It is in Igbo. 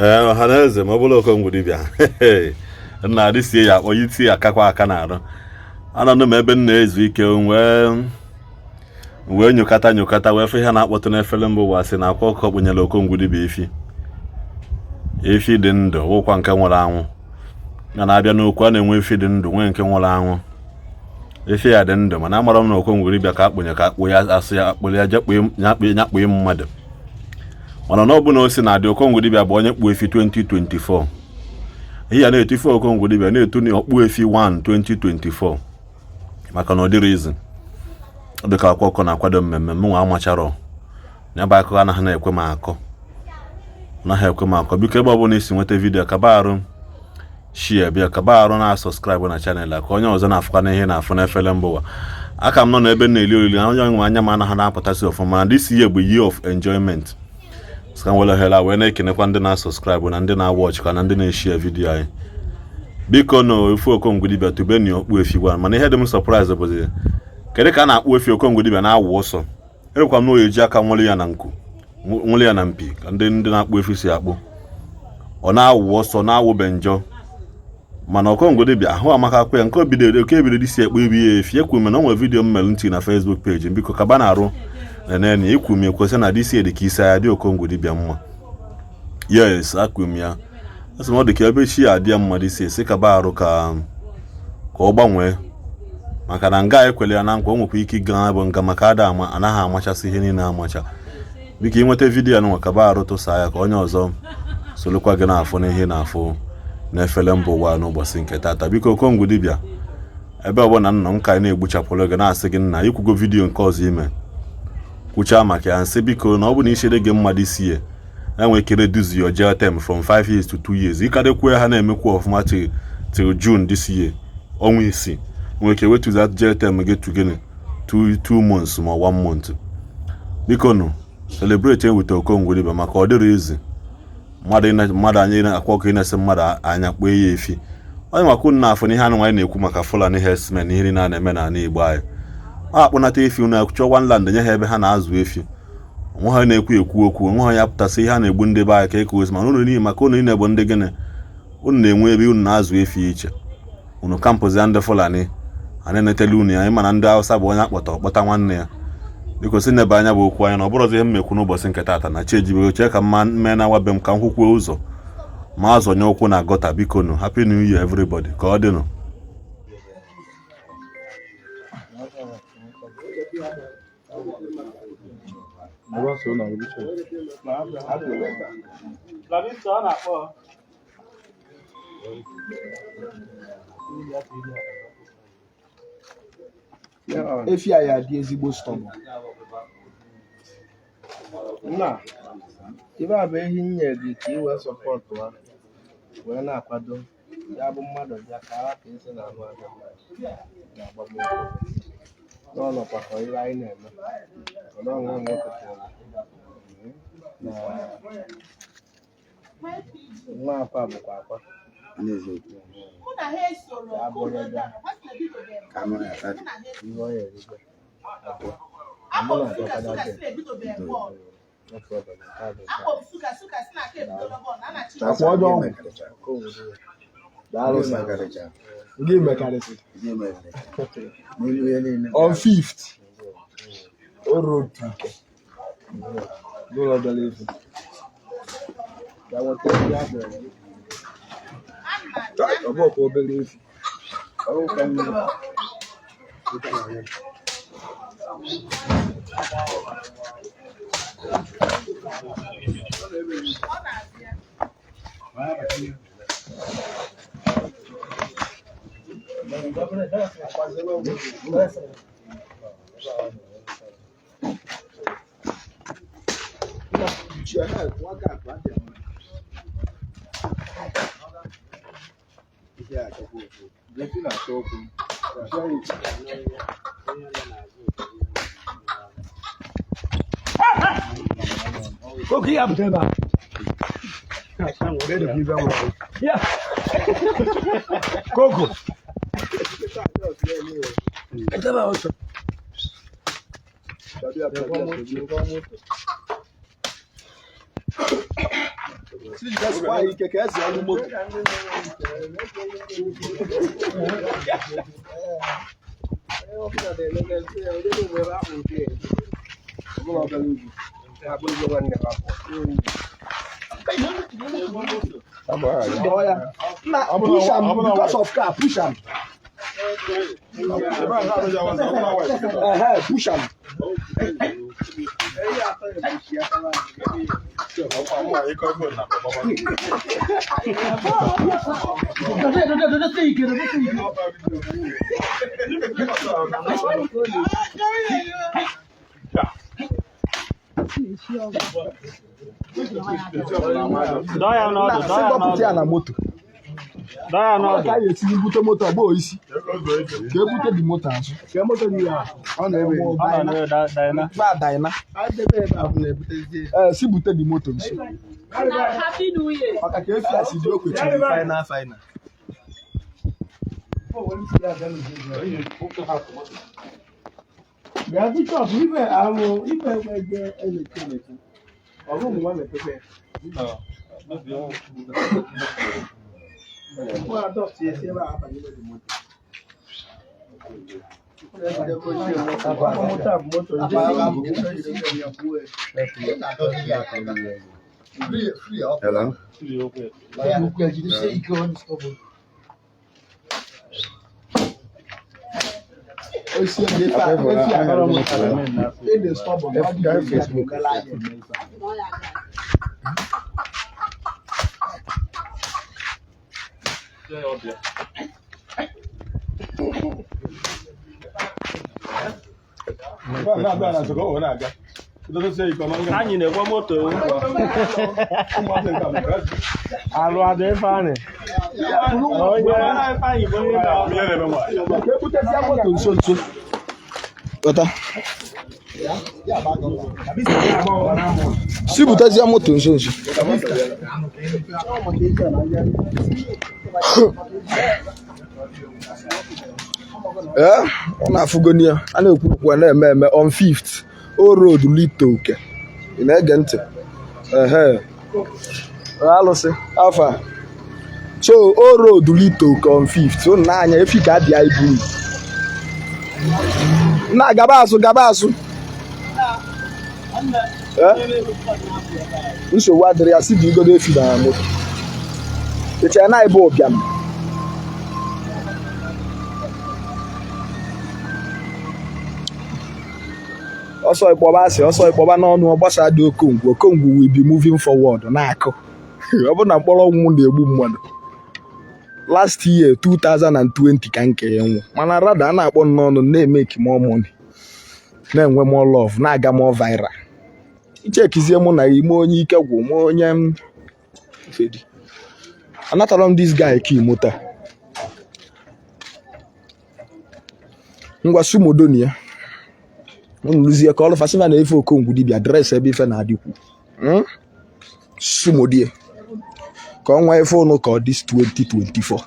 Ee, ọha na eze, ma ọ bụrụ Okongwu dibịa nna adịsie ya akpọ iti akakwa aka na-arụ. Anọnụ m ebe m na-ezu ike, wee nyokata nyokata wee fụ ihe na-akpọtụ n'efere mba ụwa, sị na Akwa Ọkụkọ kpụnyere Okongwu dibịa efi, efi dị ndụ, wụkwa nke nwụrụ anwụ. Na na-abịa n'okwu, a na-enwe efi dị ndụ, nwee nke nwụrụ anwụ. Efi ya dị ndụ, mana amara m na Okongwu dibịa ka akpụnye ka akpụ ya, asị ya akpụrụ ya jee nyakpụe mmadụ. Mana na ọ bụ na o si na adị, Okongwu dibịa bụ onye kpụ efi 2024. Ihe ya na-etu ife Okongwu dibịa na-etu na ọkpụ efi 1 2024, maka na ọ dịrị izu ọ dị ka Akwa Ọkụkọ na-akwado mmemme. M nwa amacharọ ya bụ akụkọ, anaghị na-ekwe m akọ, anaghị ekwe m akọ. Biko, ebe ọ bụla isi nweta video, kaba arụ share, bịa kaba arụ na subscribe na channel a, ka onye ọzọ na-afụkwa na ihe na-afụ n'efere mba ụwa. Aka m nọ n'ebe m na-eli oriri, onye nwe anya m anaghị na-apụtasị ọfụma. Na this year bụ year of enjoyment. Ka m were ohere wee na-ekenekwa ndị na-subscribe na ndị na-watch ka na ndị na-eshare video anyị. Biko, na ofu Okongwu dibịa tubeni okpu efi gwa. Mana ihe dị m surprise bụzi, kedu ka a na-akpụ efi Okongwu dibịa na-awụ ọsọ? Erekwa m na oyi ji aka nwere ya na nku, nwere ya na mpi, ka ndị na-akpụ efi si akpụ. Ọ na-awụ ọsọ, na-awụbe njọ. Mana Okongwu dibịa ahụ amaka akwa ya nke obidoro oke ebido isi ekpu ibu ya efi. Ekwu m na o nwere video m mere ntị na Facebook page. Biko, kaba na-arụ nenene. Ikwu m ekwesị na disi dị ka isi ya dị Okongwu dibịa mma. Yes, akwụ m ya, asị m ọ dị ka ebe chi ya adị ya mma disi esi kaba arụ ka ọ gbanwee, maka na nga ekwele ya na nkwa, o nwekwa ike ịga bụ nga, maka ada ama anaghị amachasị ihe niile amacha. Biko, ịnweta video nwa, kaba arụ tụsa ya ka onye ọzọ solokwa gị na-afụ n'ihe na-afụ n'efere mba ụwa n'ụbọchị nke tata. Biko, Okongwu dibịa, ebe ọbụla nnọ nka na-egbuchapụrụ gị, na-asị gị nna ikwugo video nke ọzọ ime kwuchaa maka ya, nsị biko, na ọ bụ na ichere gị mmadụ isi ya enwe ike reduce your jail term from 5 years to 2 years. Ịkadekwu ha na-emekwu ọfụma till June this year, ọnwa 6, nwere ike wetu that jail term gị to gịnị, 2 months ma 1 month. Biko nụ, celebrate with Okongwu dibịa, maka ọ dịrị izi mmadụ anyị akwa ọkụ ịna-esi mmadụ anya kpee ya efi. Onye maka unu na-afụ n'ihe anụ anyị na-ekwu maka Fulani herdsmen, ihe niile a na-eme n'ala Igbo anyị, ọ akpụnata efi unu achọ one land nye ha ebe ha na-azụ efi. Onwe ha na-ekwu ekwu okwu, onwe ha ya pụtasị ihe a na-egbu ndị be anyị ka eke ozi. Mana unu niile, maka unu niile bụ ndị gịnị, unu na-enwe ebe unu na-azụ efi iche, unu kampụzi ndị Fulani a na-enetele unu ya. Mana ndị Hausa bụ onye akpọta ọkpọta nwanne ya. Biko, si nebe anya bụ okwu anya na ọ bụrụzi ihe mmekwu n'ụbọchị nke taata na chi ejibego chee ka mma mmee na awa be m, ka m kwukwuo ụzọ ma azọnye ụkwụ na gutter. Biko nụ, happy new year everybody, ka ọ dịnụ. Efi a ya dị ezigbo stubborn. Nna, ibe a bụ ehi nye gị ka ị wee support ha wee na-akwado ya bụ mmadụ bịa ka ha ka esi na-anụ anya na-agba m ụkwụ n'ọnọkwa ka ihe anyị na-eme ọnụ nwoke na nwa akwa bụkwa akwa ya bụ onye bịa ihe ọ ya erigwe abụọ mụ na-abịakwada gị. No problem, nke a bụ nke a. Akwa ọjọọ ọgwụ. Daalụ sir. Gị mekarịsị. On 5th. O road to Ike. N'ụlọ bịara efu. Bịa nweta ndị a bịara gị. Ọ bụ ọkwa obere efi. Oke ya pụta ebe a. Ya. Koko. Ebe a ọsọ. Sijidesikwa ya ike ka eze ọlụ moto. Dọọ ya. Nna, push am because of car, push am. Ehe, push am. Dọọ ya n'ọdụ, Nna, dọọ sị ya dọpụta ya n'ọdụ, na moto. dọọ ya n'ọdụ. Ka a ga-esi bute moto ọgbọ isi. Ka ebute dị moto azụ. Ọ na-ebe. Ọ nọ n'elu Daina. Ba Daina. Ee, si bute dị moto nso. Happy New Year. Maka ka efi a si dị okwechiri final final. Bịa bishọp ibe ahụ ibe ebe elechi elechi. Ọ bụ nwa mepebe. Nwa adọs esi ebe a abanye n'obi moto. Moto a bụ moto ndị ya gbuo ya. Hello? Osi efi a efi a ịdị stọbọn ọ dị ka Facebook. Anyị na-egwe moto. Alụ adị Ifeanyị. Onye Ifeanyị bụ onye na- Ka ebutezie moto nso nso. Ghọta. Si butezie moto nso nso. Ee, ọ na-afụgoni ya. A na-ekwu okwu a na-eme eme on 5th o road Lito Uke. Ị na-ege ntị? Ehe. Alụsị afa. So o road Lito Uke on 5th. Unu na-anya efi ka abịa ibu. Na gaba azụ gaba azụ. Eh? Nsogbu adịrị ya si bụ igodo efi na moto. Ị chere na ịbụ ụbịam? Ọsọ ịkpọba asị ọsọ ịkpọba n'ọnụ ọgbasa dị okongwu okongwu will be moving forward na-akụ. Ọ bụrụ na mkpọrọ ọnwụ na-egbu mmadụ. Last year 2020 ka nke ya nwụ mana rada a na-akpọ n'ọnụ na-emeki more money na-enwe more love na-aga more viral. Ichekizie mụ na ime onye ike gwụ mụ onye m fedi. Anatara m this guy key moto a. Ngwa sumodonia unu lụzie ka ọlụfa sịva na efe okongwu dibịa dresị ebe ife na-adịkwu. Sumodie ka ọ nwee ife ụnụ ka ọ dị 2024.